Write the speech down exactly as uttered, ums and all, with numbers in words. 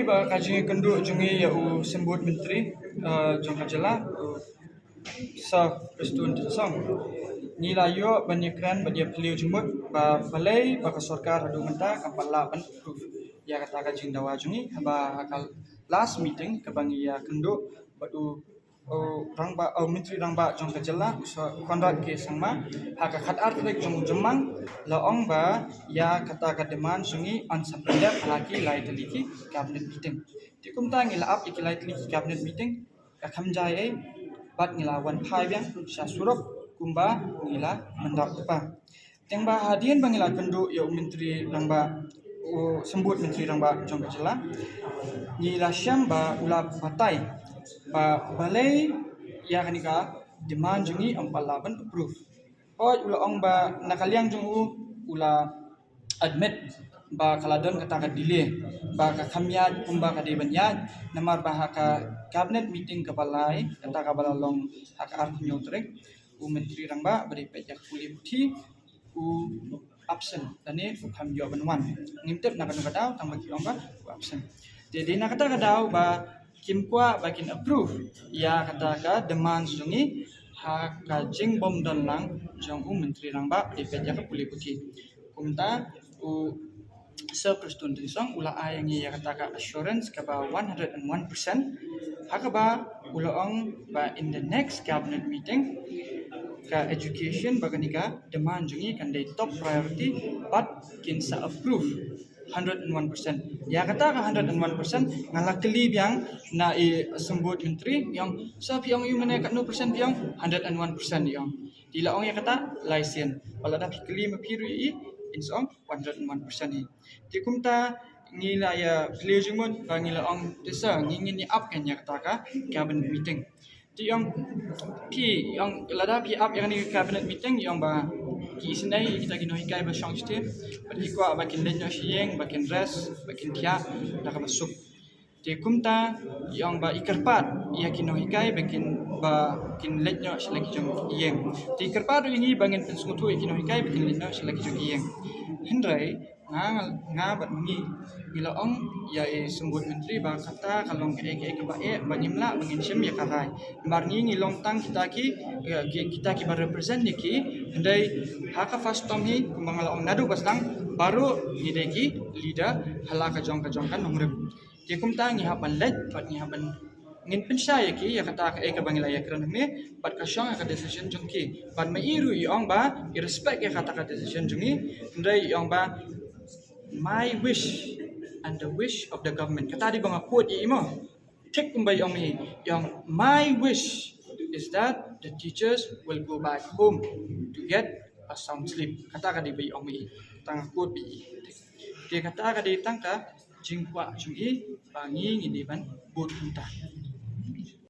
Ba ka jingïakynduh jong ngi ïa u Symbud Myntri, eh, jong ka jylla, u Sir Prestone Tynsong. Ngi la ïoh ban ïakren bad ïa phylliew jingmut ba balei ba ka sorkar haduh mynta kam pat lah ban approve ïa kata ka jingdawa jong ngi, haba ha ka last meeting kaba ngi ïakynduh bad u, u rangbah, u Myntri Rangbah jong ka jylla, u Sir Conrad K Sangma, ha ka khatar tarik jong u Jymmang, la ong ba ïa kata ka demand jong ngi yn sa pyndep ha ki lai tylli ki cabinet meeting. Te kumta ngi la ap ïa ki lai tylli ki cabinet meeting, ka kham jia ei, bad ngi la wan phai biang sha surok kumba ngi la mynta u kpa. Teng ba hadien ba ngi la kynduh ïa u Myntri Rangbah, u Symbud Myntri Rangbah jong ka jylla, ngi la shem ba u la batai ba balei ïa kane ka demand jong ngi ym pat lah ban approve. Hooid, u la ong ba na ka liang jong u, u la admit ba ka la don kata ka delay, ba ka kham ïaid kumba ka dei ban ïaid, namar ba ha ka cabinet meeting kaba lai, kata kaba la long ha ka arphew hynñiew tarik, u Myntri Rangbah ba dei peit ïa ka pule puthi u absent, lane u kham ïoh ban wan. Ngim tip na kano ka daw, tang ba ki ong ba u absent. Te dei na kata ka daw ba kim kwah ba kin approve ïa kata ka demand jong ngi ha ka jingbym don lang jong u Myntri Rangbah ba dei peit ïa ka pule puthi. Kumta u Sir Prestone Tynsong u la ai ïa ngi ïa kata ka assurance kaba one hundred and one percent, ha kaba u la ong ba in the next cabinet meeting ka education ba kane ka demand jong ngi kan dei top priority bad kin sa approve hundred and one percent. Ïa kata ka hundred and one percent nga la kylli biang na i Symbud Myntri, ïa ong, "Sir, phi ong ïa u mynne katno percent phi ong?" "Hundred and one percent," ïa ong. Te la ong ïa kata lai sien. Ba lada phi kylli ma phi ruh ïa i, in sa ong one hundred and one percent hi. Te kumta ngi la ïa phylliew jingmut ba ngi la ong, "Te sir, ngi ngin ïa ap kan ïa kata ka cabinet meeting." Te ïa ong, "Phi," ïa ong, "lada phi ap ïa kane ka cabinet meeting," ïa ong, "ba ki isynei ïa kita ki nonghikai ba shong shatei, ba ki kwah ba kin leit noh sha ïing, ba kin rest, ba kin thiah da kaba suk." Te kumta ïa ong ba i kyrpad ïa ki nonghikai ba kin, ba kin leit noh sha la ki jong ki ïing. Te i kyrpad ruh ïa ngi ba ngin pynsngewthuh ïa ki nonghikai ba kin leit noh sha la ki jong ki ïing. Hynrei nga, nga, nga bad ma ngi ngi la ong ïa i Symbud Myntri ba kata ka long kaei kaei kaba eh ba ngim lah ba ngin shim ïa ka rai. Namar ngi ngi long tang kita ki, eh, ki, kita kiba represent ïa ki. Hynrei ha ka first term hi kumba nga la ong naduh ba sdang, baroh ngi dei ki leader ha la ka jong ka jong ka nongrim. Te kumta ngi hap ban leit bad ngi hap ban, ngin pynshai ïa ki ïa kata kaei kaba ngi la ïakren hangne, bad ka shong ïa ka decision jong ki. Bad ma i ruh i ong ba i respect ïa kata ka decision jong ngi. Hynrei i ong ba, "My wish and the wish of the government." Kata dei ba nga quote ïa i mo. Thik kumba i ong i, i ong, "My wish is that the teachers will go back home to get a sound sleep." Kata ka dei ba i ong i. Tang quote ba i. Te kata ka dei tang ka jingkwah jong i ba ngi ngin ïa ban bud kumta.